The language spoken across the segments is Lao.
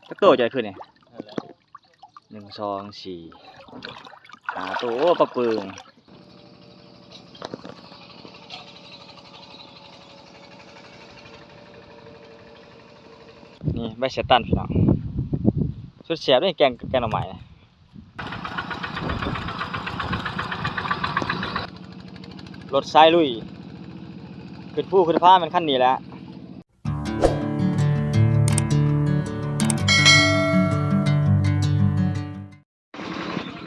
ຈັກໂຕເຈົ້າຂຶ້ນນີ້? ໜຶ່ງ ສອງ ສີ່ ຫ້າໂຕ. ໂອ້ ປາປຶງ. ນີ້ໃບເສຍຕັນພີ່ນ້ອງ ສຸດແຊບເດ້ ແກງ ແກງໜໍ່ໄມ້. ລົດສາຍລຸຍ ຂຶ້ນພູຂຶ້ນຜາແມ່ນຄັນນີ້ແຫຼະ.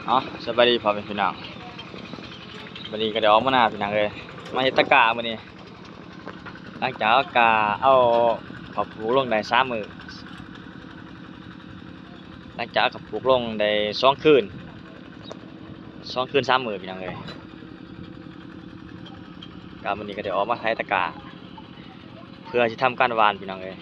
ເອົາ ສະບາຍດີພໍ່ແມ່ພີ່ນ້ອງ ມື້ນີ້ກໍໄດ້ອອກມານາພີ່ນ້ອງເອີຍ ມາເຮັດຕະກ້າມື້ນີ້. ຫຼັງຈາກເອົາກ້າ ເອົາເຂົ້າປູກລົງໄດ້ສາມມື້ ຫຼັງຈາກເອົາເຂົ້າປູກລົງໄດ້ສອງຄືນ ສອງຄືນສາມມື້ພີ່ນ້ອງເອີຍ. ກໍມື້ນີ້ກໍໄດ້ອອກມາໄຖຕະກ້າ ເພື່ອຊິທຳການຫວ່ານພີ່ນ້ອງເອີຍ.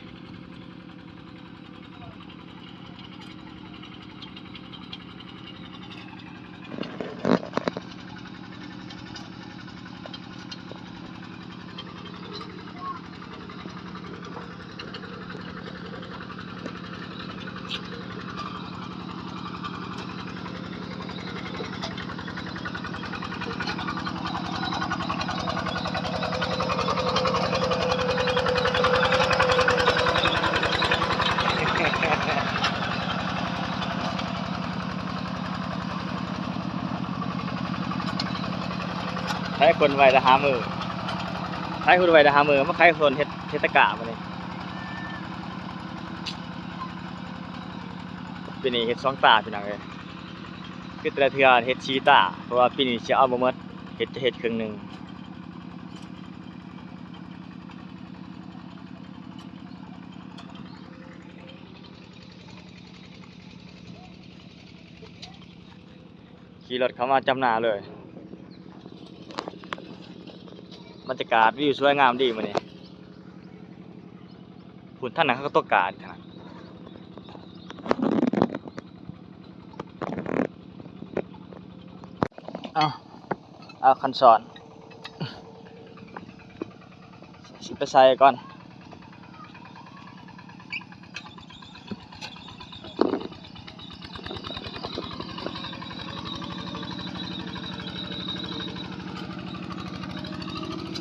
ໄຖຄົນໄວ້ໄດ້ຫ້າມື້ ໄຖຄົນໄວ້ໄດ້ຫ້າມື້ ມາໄຖຄົນເຮັດ ເຮັດຕະກ້າມື້ນີ້. ປີນີ້ເຮັດສອງຕາພີ່ນ້ອງເອີຍ ຄືແຕ່ລະເທື່ອເຮັດສີ່ຕາ ເພາະວ່າປີນີ້ຊິເອົາບໍ່ໝົດ ເຮັດ ຈະເຮັດເຄິ່ງໜຶ່ງ. ຂີ່ລົດເຂົ້າມາຈຳໜ້າເລີຍ ບັນຍາກາດວິວສວຍງາມດີມື້ນີ້. ພຸ້ນທາງນັ້ນເຂົາກໍຕົກການ ເອົາ ເອົາຄັນສອນ ຊິໄປໃສ່ກ່ອນ.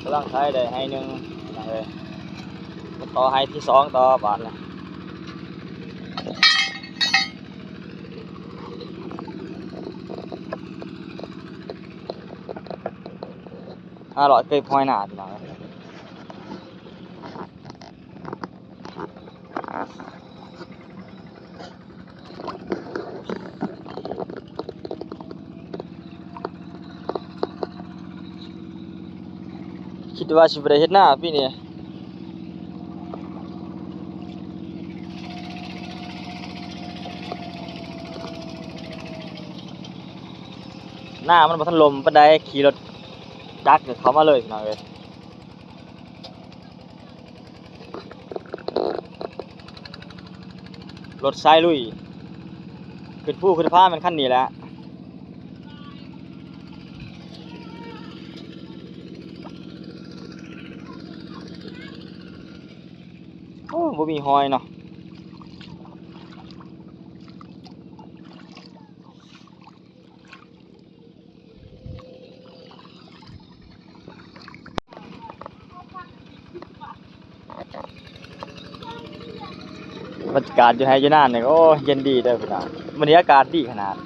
ກຳລັງໄຖໄດ້ໄຮ່ໜຶ່ງ ເອີ ມາຕໍ່ໄຮ່ທີສອງຕໍ່ບາດນີ້. ຫ້າຮ້ອຍເກັບຫອຍນາພີ່ນ້ອງເອີຍ. ຄິດວ່າຊິບໍ່ໄດ້ເຮັດນາປີນີ້ ນາມັນບໍ່ທັນລົມປານໃດ ຂີ່ລົດຈັກເຂົ້າມາເລີຍພີ່ນ້ອງເອີຍ. ລົດສາຍລຸຍ ຂຶ້ນພູຂຶ້ນຜາແມ່ນຄັນນີ້ແຫຼະ. ໂອ້ ບໍ່ມີຮອຍເນາະ. ບັນຍາກາດຢູ່ໄຮ່ຢູ່ນານີ້ ໂອ້ ເຢັນດີເດີພີ່ນ້ອງ ມື້ນີ້ອາກາດດີຂະໜາດ.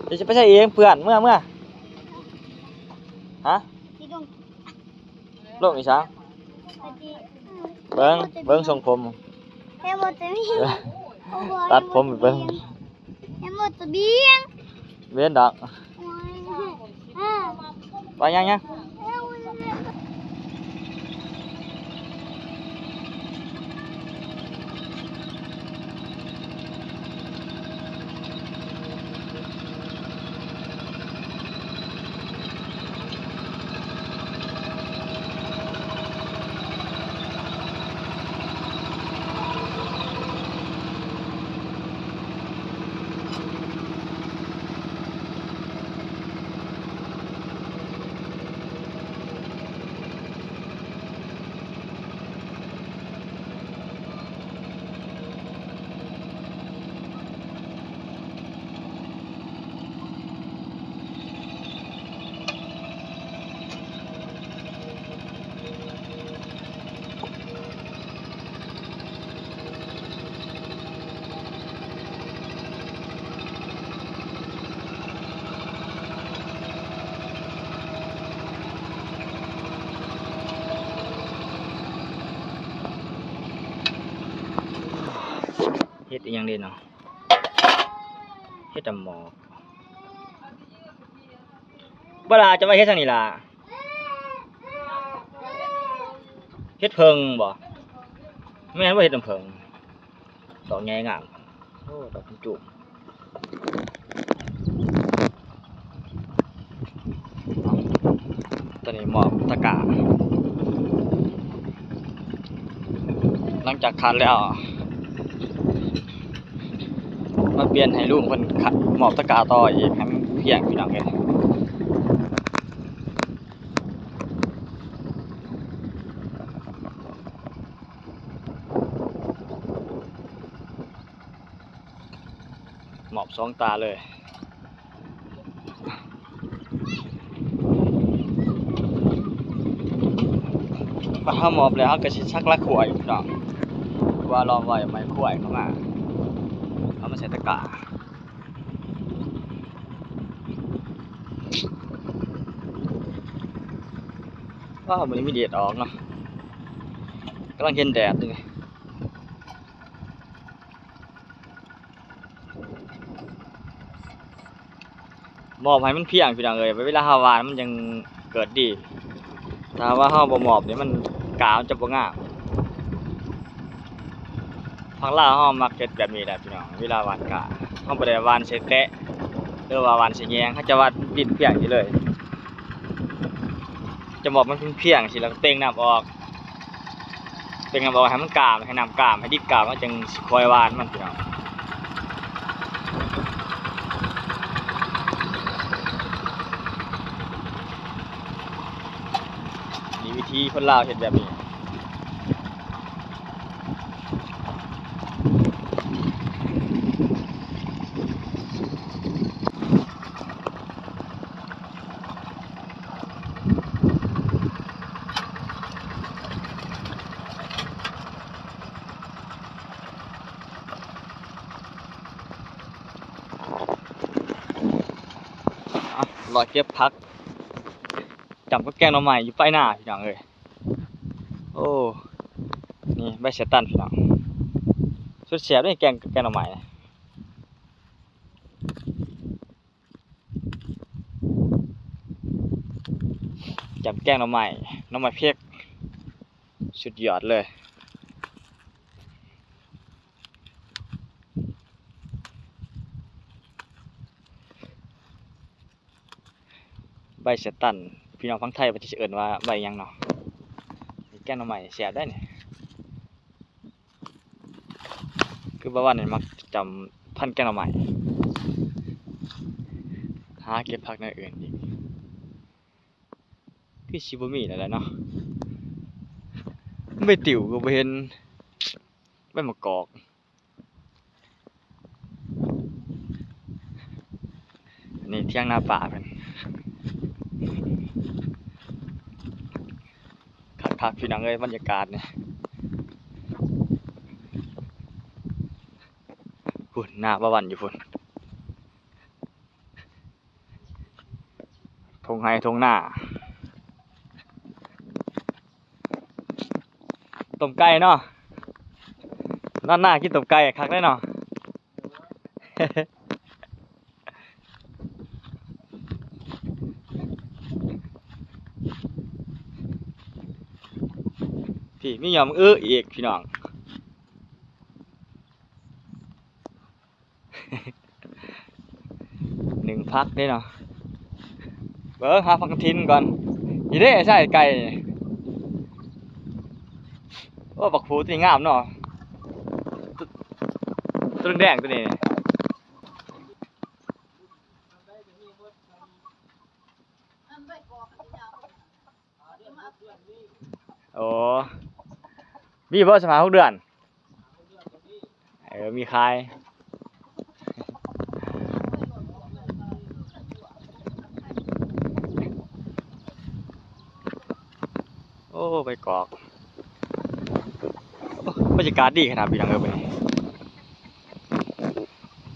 ເຈົ້າຊິໄປໃສອີກ ເພື່ອນ ເມືອ ເມືອ ຮະ? ລົງອີ່ສັງ? ເບິ່ງ ເບິ່ງຊົງຜົມ ເຫັນບໍ່ ຈະມີ ຕັດຜົມໃຫ້ເບິ່ງ ເຫັນບໍ່ ຈະບຽງ ເວັ້ນດອກ ໂອ້ຍ ເອີ ໄປຍັງໆ. ໂ ເຮັດອີ່ຫຍັງເດເນາະ? ເຮັດນ້ຳໝອກ. ບັກຫຼ້າ ເຈົ້າວ່າເຮັດຫຍັງນີ້ຫຼ້າ? ເຮັດເຜິ້ງບໍ? ແມ່ນບໍ່ ເຮັດນ້ຳເຜິ້ງ. ດອກໃຫຍ່ງາມ. ໂອ້ ດອກຈຸ້ມໆ. ຕອນນີ້ມອບຕະກາ ຫຼັງຈາກຂັດແລ້ວ ມາປ່ຽນໃຫ້ລຸງເພິ່ນຂັດ ມອບຕະກາຕໍ່ອີກ ໃຫ້ມັນພຽງ ພີ່ນ້ອງເອີຍ. ມອບສອງຕາເລີຍ. ບັດເຮົາມອບແລ້ວ ເຮົາກໍຊິສັກລາຂວາຍ ພີ່ນ້ອງ ວ່າລອງໄວ້ໄມ້ຂວາຍເຂົ້າມາ ເອົາມາໃສ່ຕະກາ. ວ້າວ ມື້ນີ້ມີແດດອອກເນາະ ກຳລັງເຫັນແດດຢູ່. ມອບໃຫ້ມັນພຽງ ພີ່ນ້ອງເອີຍ ເວລາເຮົາຫວ່ານມັນຈັ່ງເກີດດີ. ຖ້າວ່າເຮົາບໍ່ມອບນີ້ ມັນ ກາມັນຈະບໍ່ງາມ. ທາງລາວເຮົາມັກເຮັດແບບນີ້ແຫຼະ ພີ່ນ້ອງ ເວລາຫວ່ານກາ ເຮົາບໍ່ໄດ້ຫວ່ານໃສ່ແຕະ ຫຼືວ່າຫວ່ານໃສ່ແຍງ ເຮົາຈະຫວ່ານປິ່ນພຽງນີ້ເລີຍ. ຈະມອບມັນພຽງໆ ຊີ້ ແລ້ວກໍເຕ່ງນ້ຳອອກ ເຕ່ງນ້ຳອອກໃຫ້ມັນກາມ ໃຫ້ນ້ຳກາມ ໃຫ້ດິນກາມ ເຮົາຈຶ່ງຊິຄ່ອຍຫວ່ານມັນ ພີ່ນ້ອງ. ນີ້ວິທີຄົນລາວເຮັດແບບນີ້. ອ່ະ ເລາະເກັບຜັກ ຈ້ຳກັບແກງໜໍ່ໄມ້ຢູ່ປາຍນາ ພີ່ນ້ອງເອີຍ. ໂອ້ ນີ້ໃບສະຕັນ ພີ່ນ້ອງ ສຸດແຊບເດ້ ແກງ ແກງໜໍ່ໄມ້. ຈ້ຳແກງໜໍ່ໄມ້ ໜໍ່ໄມ້ເຜັກ ສຸດຍອດເລີຍ. ໃບສະຕັນ ພີ່ນ້ອງຝັ່ງໄທເພິ່ນຊິເອີ້ນວ່າໃບຫຍັງເນາະ? ແກງໜໍ່ໄມ້ແຊບໄດ໋ນີ້. ຄືບ່າວວັນນີ້ມັກຈຳພັນແກງໜໍ່ໄມ້ ຫາເກັບຜັກແນວອື່ນອີກ ຄືຊິບໍ່ມີແລ້ວແຫຼະເນາະ. ໃບຕິ້ວກໍບໍ່ເຫັນ ໃບມະກອກ. ນີ້ຖຽງນາປ້າເພິ່ນ ຄັກໆ ພີ່ນ້ອງເອີຍ ບັນຍາກາດນີ້. ພຸ້ນ ນາບ່າວວັນຢູ່ພຸ້ນ ທົ່ງໄຮ່ທົ່ງນາ ຕົ້ມໄກ່ເນາະ ນອນນາກິນຕົ້ມໄກ່ ຄັກເດ້ເນາະ. ພີ້ ມີຫຍ້ອມອຶອີກ ພີ່ນ້ອງ. ໜຶ້ງຜັກເດ້ເນາະ ເບິ່ງຫາຜັກກະຖິນກ່ອນ. ນີ້ເດ້ ໃສ່ໄກ່ ໂອ້ ບັກພູຕົວນີ້ງາມເນາະ ຕົວ ຕົວແດງໆ ຕົວນີ້. ໂອ້ ມີບໍ່ ສາມຫົກເດືອນ? ເອີ ມີຂາຍ. ໂອ້ ໃບກອກ ໂອ້ ບັນຍາກາດດີຂະໜາດ ພີ່ນ້ອງເອີຍ ມື້ນີ້.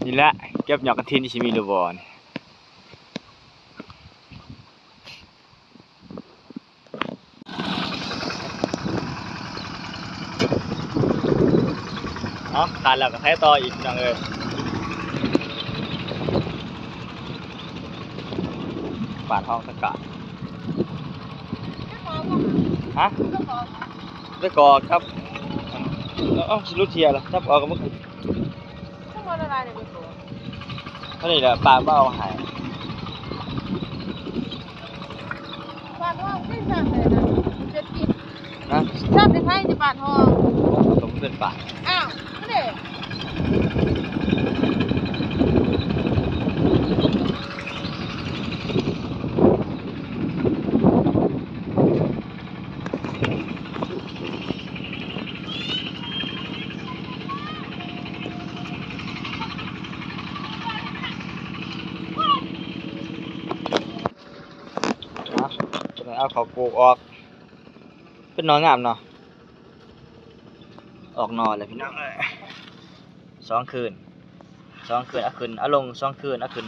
ນີ້ແຫຼະ ເກັບຍອດກະຖິນ ຊິມີຫຼືບໍ່ນີ້. ໂ ເອົາ ຂາດແລ້ວກໍໄຖຕໍ່ອີກ ພີ່ນ້ອງເອີຍ. ບ້ານຫ້ອງຕະກາ ຮະ? ໄປກອກ ຈັບ ເອົາ ຊິຫຼຸດເທຍລະ ຈັບອອກກັບມຶງ. ເທົ່ານີ້ແຫຼະ ປ້າບໍ່ເອົາໃຫ້. ບາດຫ້ອງເປັນສັດແຫຼະນະ ເປັນກິນ ຮະ? ສັດໃນໄທຈະບາດຫ້ອງ ໂອ້ ກໍບໍ່ເປັນປາ ອ້າວ ນີ້ເດ້. ເອົາເຂົ້າປູກອອກ ເປັນໜໍ່ງາມເນາະ ອອກໜໍ່ແລ້ວພີ່ນ້ອງເອີຍ. ສອງຄືນ ສອງຄືນ ເອົາຂຶ້ນ ເອົາລົງ ສອງຄືນ ເອົາຂຶ້ນ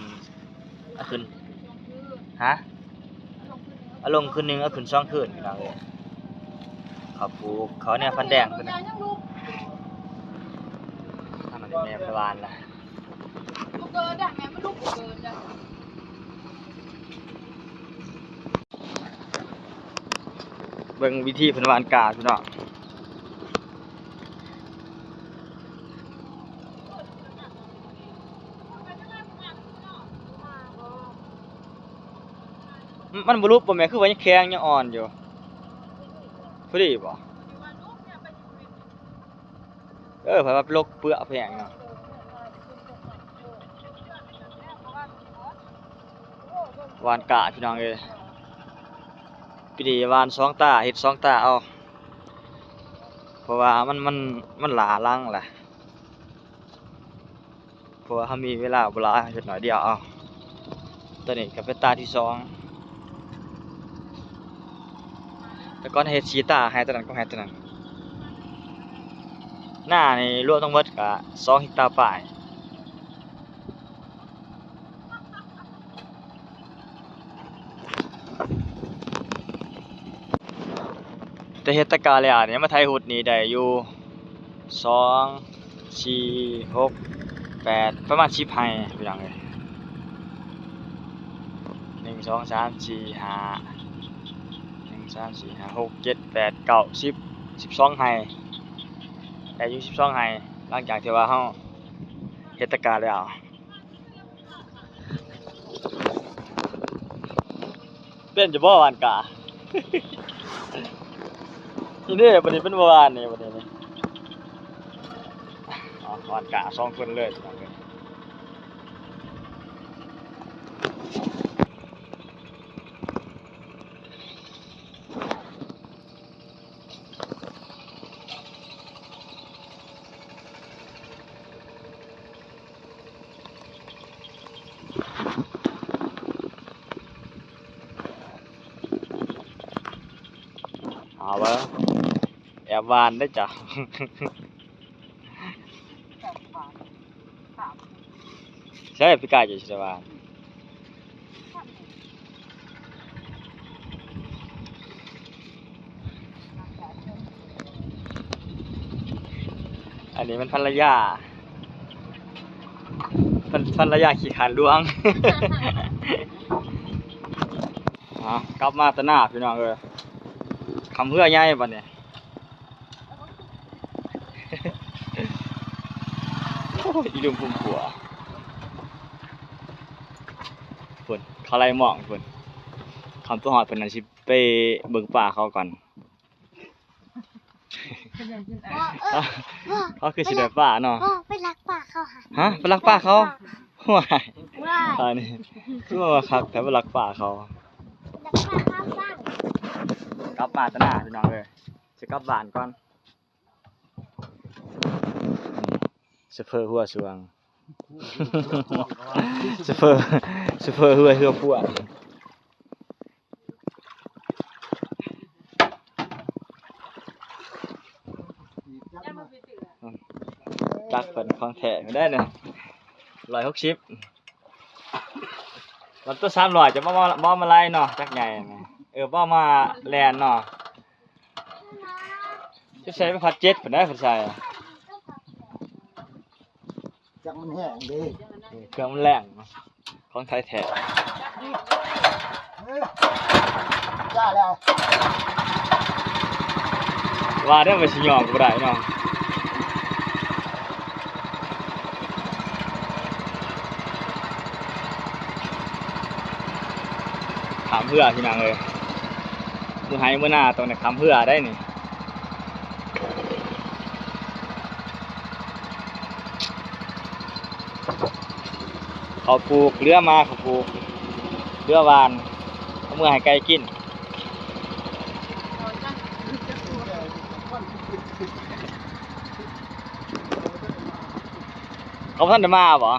ເອົາຂຶ້ນ ຮະ? ເອົາລົງຄືນໜຶ່ງ ເອົາຂຶ້ນສອງຄືນ ພີ່ນ້ອງເອີຍ. ເຂົ້າປູກ ເຂົ້າແນວພັນແດງ ທາງນັ້ນແມ່ໄປຫວ່ານລະ. ເບິ່ງວິທີເພິ່ນຫວ່ານກ້າ ພີ່ນ້ອງ. ມັນບໍ່ຫຼຸບບໍ່ແມ່? ຄືວ່າຍັງແຂງ ຍັງອ່ອນຢູ່. ພໍດີບໍ່? ເອີ ໃຜວ່າລົກເປືອແພງເນາະ. ຫວ່ານກ້າ ພີ່ນ້ອງເອີຍ. ປີນີ້ຫວ່ານສອງຕາ ເຮັດສອງຕາເອົາ ເພາະວ່າມັນ ມັນ ມັນຫຼ້າຫຼັງລະ ເພາະວ່າເຮົາມີເວລາບໍ່ຫຼາຍ ເຮັດໜ້ອຍດຽວເອົາ. ໂຕນີ້ກໍເປັນຕາທີສອງ ແຕ່ກ່ອນເຮັດສີ່ຕາ ໃຫ້ໂຕນັ້ນກັບໃຫ້ໂຕນັ້ນ. ນານີ້ລວມທັງໝົດກໍສອງເຮັກຕາປາຍ. ແຕ່ເຮັດຕະກາແລ້ວນີ້ ມາໄຖຮຸດນີ້ໄດ້ຢູ່ ສອງ ສີ່ ຫົກ ແປດ ປະມານສິບໄຮ່ ພີ່ນ້ອງເອີຍ. ໜຶ່ງ ສອງ ສາມ ສີ່ ຫ້າ ໜຶ່ງ ສອງ ສາມ ສີ່ ຫ້າ ຫົກ ເຈັດ ແປດ ເກົ້າ ສິບ ສິບສອງໄຮ່ ໄດ້ຢູ່ສິບສອງໄຮ່ ຫຼັງຈາກທີ່ວ່າເຮົາເຮັດຕະກາແລ້ວ. ເປັນຢູ່ບໍ່ຫວ່ານກ້າ? ນີ້ເດ້ ບັດນີ້ເປັນບໍ່ຫວ່ານນີ້ ບັດນີ້ນີ້ ເອົາຫວ່ານກ້າສອງຄົນເລີຍ. ເອົາເບິ່ງ ແອບຫວ່ານເດ້ເຈົ້າ. ໃຊ່ ປີກາຍເຈົ້າຊິໄດ້ຫວ່ານ. ອັນນີ້ມັນພັນລະຍາ ພັນ ພັນລະຍາຂີ້ຄ້ານຫຼວງ. ອ່າ ກັບມາແຕ່ນາ ພີ່ນ້ອງເອີຍ ຄຳເຮືອໃຫຍ່ບັດນີ້. ໂອ້ຍ ອີລຸມພຸ່ມຂົວ ພຸ້ນ ເຂົາໄລ່ມອງພຸ້ນ. ຄຳຕົວຮອດເພິ່ນ ອາດຊິໄປເບິ່ງປາເຂົາກ່ອນ. ເອີ ເຂົາຄືຊິໄດ້ປາເນາະ. ພໍ່ ໄປລັກປາເຂົາຫາ. ຮະ? ໄປລັກປາເຂົາ? ວ້າຍ ວ້າຍ ອັນນີ້ຄືວ່າຄັກແທ້ ໄປລັກປາເຂົາ. ລັກປາເຂົາ. ກັບມາແຕ່ນາ ພີ່ນ້ອງເອີຍ ຊິກັບບ້ານກ່ອນ. ໂຊເຟີຫົວຊ່ວງ ໂຊເຟີ ໂຊເຟີເຮືອ ເຮືອພວກ. ຈັກເພິ່ນຂອງແທ້ແມ່ນໄດ໋ນີ້ ຮ້ອຍຫົກສິບ. ລຳຕົວສາມຮ້ອຍ ຈະບໍ່ມາ ບໍ່ມາໄລ່ເນາະ ຈັກໃຫຍ່ນີ້. ເອີ ບໍ່ມາແລ່ນເນາະ. ຈະໃສ່ໄປພັນເຈັດພຸ້ນໄດ໋ ເພິ່ນໃສ່. ຈັກມັນແຫ້ງເດ້ ເຄື່ອງມັນແຮງເນາະ ຂອງໄທແທ້. ຈ້າແລ້ວ ວ່າແລ້ວວ່າຊິຍອມກໍບໍ່ໄດ້ເນາະ. ຂ້າມເຮືອພີ່ນ້ອງເອີຍ ມື້ໄຮ່ມື້ນາຕ້ອງໄດ້ຂ້າມເຮືອໄດ໋ນີ້. ເຂົ້າປູກ ເຫຼືອມາເຂົ້າປູກ ເຫຼືອຫວ່ານ ເອົາເມືອໃຫ້ໄກ່ກິນ. ເຂົາບໍ່ທັນໄດ້ມາບໍ?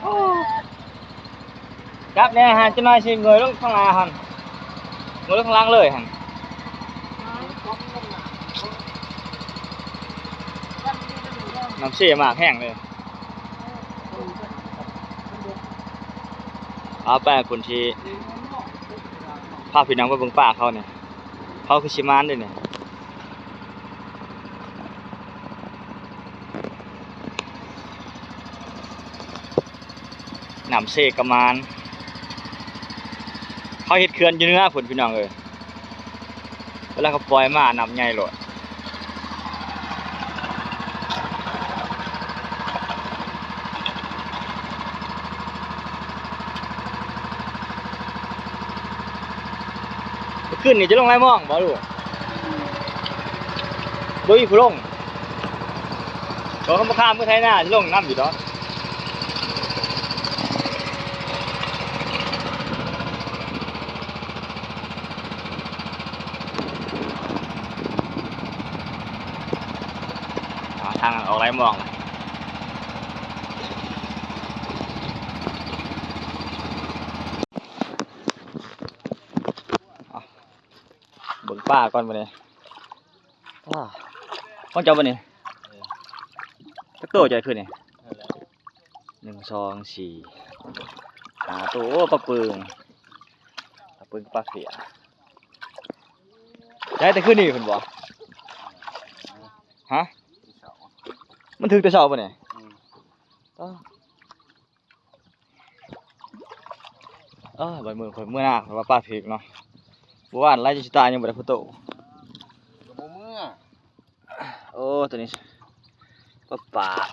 ໂອ້ ຈັບແດ່ຫັ້ນ ຈັກໜ້ອຍຊິເງີຍລົງຂ້າງໜ້າຫັ້ນ ເງີຍລົງຂ້າງຫຼັງເລີຍຫັ້ນ. ນ້ຳເຊມາກແຮງເລີຍ. ເອົາໄປຄົນທີ່ພາພີ່ນ້ອງໄປເບິ່ງປາເຂົານີ້ ເຂົາຄືຊິມານເດ້ນີ້. ນ້ຳເຊກະມານ ເຂົາເຮັດເຂື່ອນຢູ່ເໜືອພຸ້ນພີ່ນ້ອງເອີຍ ເວລາເຂົາປ່ອຍມານ້ຳໃຫຍ່ໂລດ. ຄືນນີ້ຈະລົງຫຼາຍໂມງບໍ່ລູກ? ບໍ່ມີຜູ້ລົງ. ເຂົາມາຂ້າມເມືອໄຖນາ ລົງນຳຢູ່ດອກ. ຫາທາງອອກຫຼາຍໂມງ. ເບິ່ງປາກ່ອນບັດນີ້. ວ້າ ຂອງເຈົ້າບໍ່ນີ້? ເອີ ຈັກໂຕເຈົ້າຂຶ້ນນີ້? ນັ້ນແຫຼະ ໜຶ່ງ ສອງ ສີ່ ຫ້າໂຕ. ໂອ້ ປາປຶງ ປາປຶງ ປາເຟຍ. ໄດ້ແຕ່ຄືນນີ້ພຸ້ນບໍ່? ຮະ? ມັນຖືກແຕ່ເຊົ້າບໍ່ນີ້? ອືມ ເອີ ບາດມື້ຂ້ອຍເມືອນາ ຂ້ອຍວ່າປາຖືກເນາະ. ບໍ່ວ່າໄລ່ຈະຊິຕາຍຍັງບໍ່ໄດ້ຜູ້ໂຕ ກໍບໍ່ເມືອ. ໂອ້ ຕົວນີ້ປາປາກ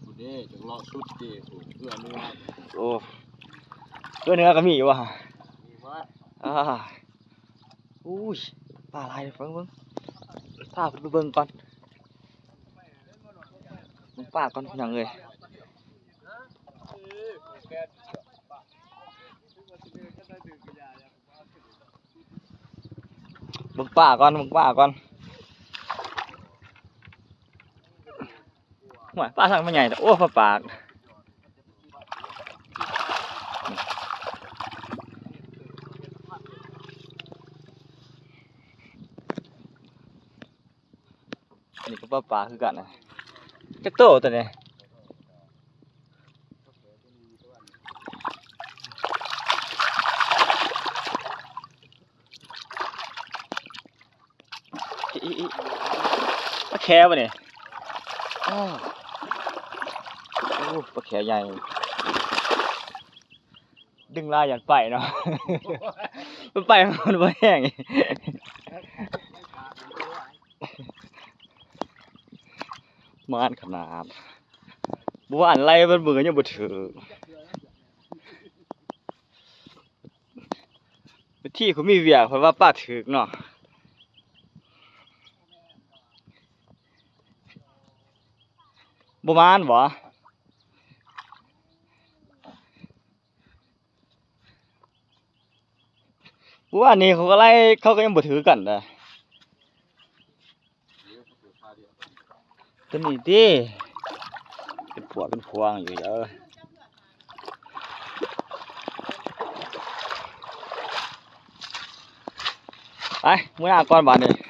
ພຸ້ນເດ້ ຈັກເລາະສຸດເດ້ ພຸ້ນ ເພື່ອເມືອ. ໂອ້ ເພື່ອເໜືອກໍມີຢູ່ຫວາ? ມີຫວາ? ອ່າ ອຸ້ຍ ປາຫຼາຍເດີ້ ເບິ່ງ ເບິ່ງ ພາເພິ່ນໄປເບິ່ງກ່ອນ. ເບິ່ງປາກ່ອນພີ່ນ້ອງເອີຍ ເບິ່ງປາກ່ອນ ເບິ່ງປາກ່ອນ. ໂອ້ຍ ປາສັງມັນໃຫຍ່ແທ້ ໂອ້ ປາປາກ. ອັນນີ້ກໍປາປາຄືກັນນະ ຈັກໂຕຕົວນີ້? ອີ ອີ ອີ ປາແຄບໍ່ນີ້? ອ້າ ໂອ້ ປາແຄໃຫຍ່. ດຶງຫຼາຍຢ້ານໄປເນາະ ມັນໄປມັນບໍ່ແຮງ ມານຂະໜາດ. ບໍ່ວ່າໄລ່ເບິດມື້ຍັງບໍ່ຖືກ ບາງທີຂ້ອຍມີວຽກ ຂ້ອຍວ່າປາຖືກເນາະ. ບໍ່ມານບໍ່? ເມື່ອວານນີ້ເຂົາກໍໄລ່ ເຂົາກໍຍັງບໍ່ຖືກກັນນະ ຕົວນີ້ຕິ ເປັນພວກເປັນພວງຢູ່ເດີ. ໄປ ເມືອນາກ່ອນບາດນີ້.